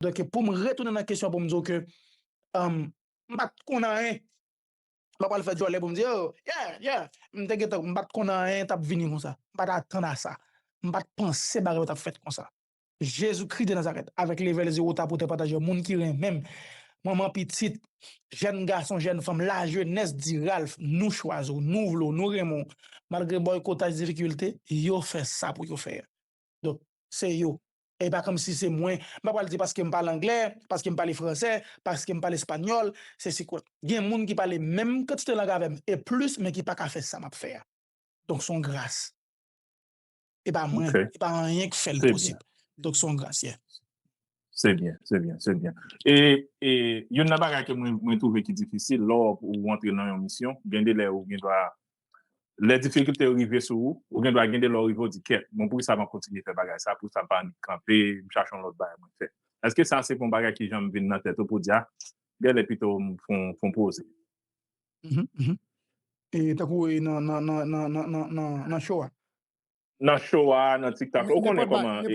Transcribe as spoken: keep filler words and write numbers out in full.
Donk, pou m retounen nan kesyon pou m di w ke um, m pa t konn anyen. M pa pral fè djòlè pou m di, oh, yeah, yeah. M te gentan, m pa t konn anyen t ap vini konsa. M pa t atann a sa. M pa t panse bagay yo t ap fèt konsa. Jezikri de Nazarèt, avèk level zero ta pote pataje moun ki renmen m. Manman pitit, jèn gason, jèn fanm, lajenès di Ralph, nou chwazi w, nou vle w, nou renmen w. Malgre bòykotaj, difikilte, yo fè sa pou yo fè. Donk, se yo. E pa kòmsi se mwen. M pa pral di paske m pale anglè, paske m pale fransè, paske m pale espanyòl, se si kwa. Gen moun ki pale menm kantite lang avè m e plis, men ki pa ka fè sa m ap fè a. Donk, se yon gras. E pa mwen, e pa anyen k fè l posib. Donk, se yon gras, yeah. Se byen, se byen, se byen. E, e youn nan bagay ke mwen, mwen twouve ki difisil lè ou antre nan yon misyon, gen de lè ou gen dwa, lè difikilte yo rive sou ou, ou gen dwa gen de lè ou rive ou di, kèt, bon, poukisa m ap kontinye fè bagay sa, poukisa m pa annik kanpe, m chache yon lòt bagay mwen fè. Èske sa se pa yon bagay ki janm vin nan tèt ou pou di, a, genlè pito m fon, fon poze? E tankou nan, nan, nan, nan, nan, nan, nan show a. Nan show a, nan TikTok, ou konnen kòman.